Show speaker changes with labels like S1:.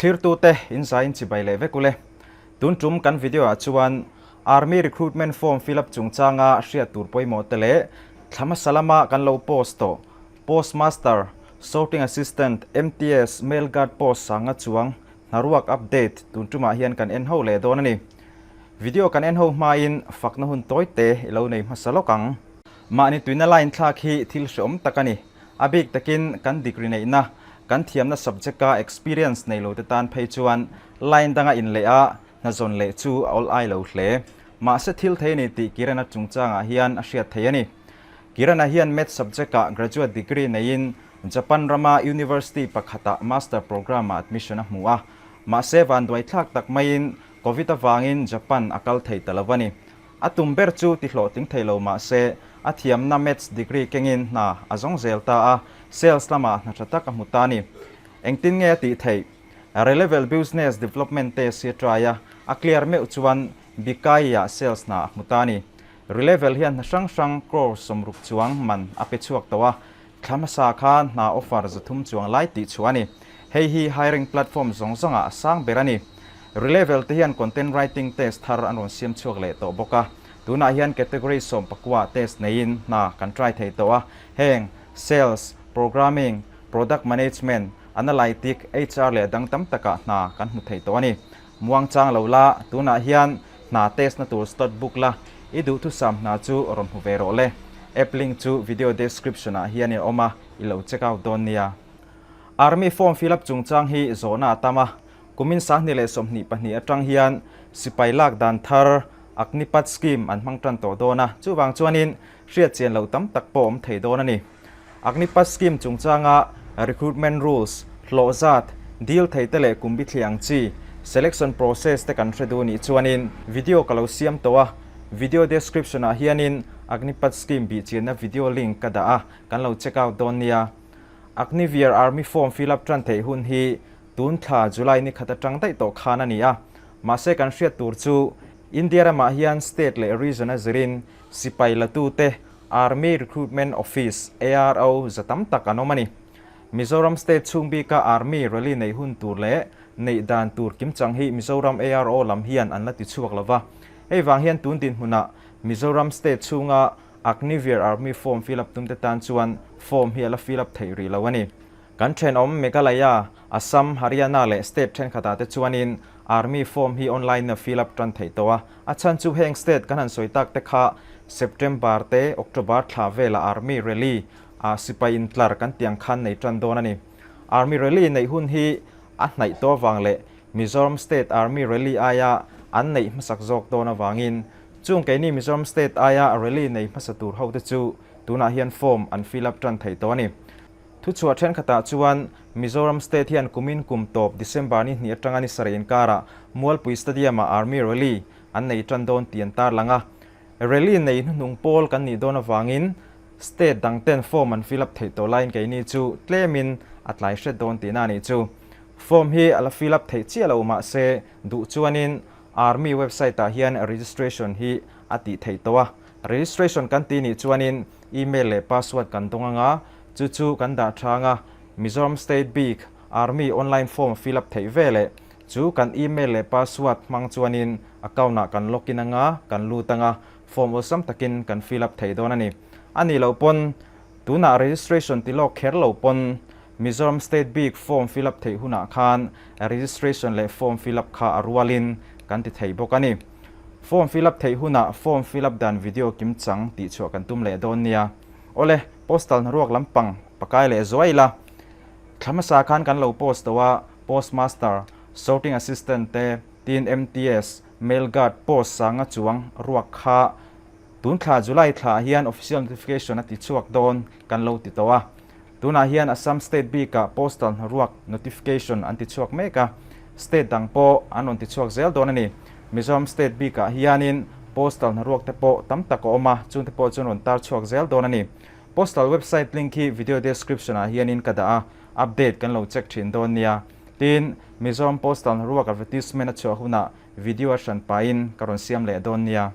S1: Thlirtute in zaiin chibai leh vek ule. Tun tum kan video ah chuan Army Recruitment Form fill up chungchanga hriat tur pawimawh te leh thla hmasa lama kan lo post tawh Postmaster, Sorting Assistant, MTS, Mail Guard post sanga chuang hnaruak update tun tumah hian kan en ho leh dawn a ni. Video kan en ho hmain fakna hun tawi te i lo nei hmasa lawk ang. Mahni tuina line thlak hi thil hreawm tak a ni. A bik takin kan degree neihna, kan thiamna subject-a experience nei lo te tan phei chuan line danga inleh a, hna zawn leh chu a awl ai lo hle. Mahse thil thei a ni tih Kiran-a chungchangah hian a hriat thei a ni. Kiran-a hian Maths subject-ah graduate degree neiin Japan rama university pakhatah master program-ah admission a hmu a. Mahse vanduai thlak tak maiin Covid avangin Japan a kal thei ta lo a ni. A tum ber chu ti hlawhtling thei lo mahse a thiamna Maths degree kengin hna a zawng zel ta a, sales lamah hna tha tak a hmu ta a ni. Engtin nge a tih theih? Relevel Business Development test hi a try a, a clear meuh chuan Bikai-ah sales hna a hmu ta a ni. Relevel hian hna hrang hrang crore 60 chuang man a pe chhuak tawh a, thla hmasa khan hna offer 300 chuang lai tih chhuah a ni. Hei hi hiring platform zawng zawngah a sang ber a ni. Relevel te hian content writing test thar an rawn siam chhuak leh tawh bawk a, tunah hian category 19 test neiin hna kan try thei tawh a, heng, sales, programming, product management, analytic, HR leh dang tam takah hna kan hmu thei tawh a ni. Muang chang lo la, tunah hian hna test na tur slot book la, i duhthusam hna chu rawn hmu ve rawh le. App link chu video description ah hian i awm a, i lo check out dawn nia. Army form fill up chungchang hi zawhna a tam a, kumin 2022 atang hian sipai lak dan thar Agnipath scheme an hmang tan tawh dawn a, chuvang chuanin hriat chian loh tam tak pawh awm thei dawn a ni. Agnipath scheme chungchanga recruitment rules, hlawh zat, deal thei te leh kum bithli ang chi, selection process te kan hre duh nih chuanin video ka lo siam tawh a, video description ah hianin Agnipath scheme bih chianna video link ka dah a, kan lo check out dawn nia. Agniveer Army form fill up tan theih hun hi tun thla July ni khat atang daih tawh khan a ni a, mahse kan hriat tur chu India ramah hian state leh region a zirin sipai latute Army Recruitment Office, ARO, za tam tak an awm a ni. Mizoram state chhung bika Army rally neih hun tur leh neih dan tur kimchang hi Mizoram ARO lam hian an la ti chhuak lo va. Hei vang hian tun dinhmunah Mizoram state chhunga Agniveer Army form fill up tumte tan chuan form hi a la fill up theih rih lo a ni. Kan thenawm Meghalaya, Assam, Haryana leh state thenkhatah te chuanin Army form hi online a fill up tan theih tawh a. A chhan chu heng state kan han sawi tak te kha September te October thla velah Army rally ah sipai intlar kan tiang khan nei tan dawn a ni. Army rally neih hun hi a hnaih tawh avang leh Mizoram state Army rally aia an neih hmasak zawk dawn avangin chung keini Mizoram state aia rally nei hmasa tur ho te chu tunah hian form an fill up tan thei tawh a ni. Thuchhuah thenkhatah chuan Mizoram State hian kumin kum tawp December ni hnih atanga ni sarih inkarah Mualpui Stadium-ah Army Rally an nei tan dawn tih an tarlang a. Rally nei hnuhnung pawl kan nih dawn avangin State dang ten form an fill up theih tawh laiin keini chu tlemin a tlai hret dawn tihna a nih chu. Form hi a la fill up theih chiah lo mahse duh chuanin Army website-ah hian registration hi a tih theih tawh a. Registration kan tih nih chuanin email leh password kan dawng anga, chu chu kan dah tha anga, Mizoram State bik Army online form fill up theih ve leh chu kan email leh password hmang chuanin account ah kan login anga, kan lut anga, form awlsam takin kan fill up thei dawn a ni. A nih loh pawn tunah registration ti lawk kher lo pawn Mizoram State bik form fill up theih hunah khan registration leh form fill up kha a rualin kan ti thei bawk a ni. Form fill up theih hunah form fill up dan video kimchang tih chhuah kan tum leh dawn nia. Awle, postal hnaruak lampang pakai leh zuai ila. Thla hmasa khan kan lo post tawh a, postmaster, sorting assistant te, tin MTS, mail guard post sanga chuang ruak kha tun thla July thla ah hian official notification a ti chhuak dawn kan lo ti tawh a. Tunah hian Assam state bikah postal hnaruak notification an ti chhuak mek a, state dang pawh an rawn ti chhuak zel dawn a ni. Mizoram state bikah hianin postal hnaruak te pawh tam tak a awm a, chungte pawh chuan rawn tar chhuak zel dawn a ni. Postal website link hi video description ah hianin ka dah a, update kan lo check thin dawn nia. Tin, Mizoram postal hnaruak advertisement a chhuah hunah video a hran pahin ka rawn siam leh dawn nia.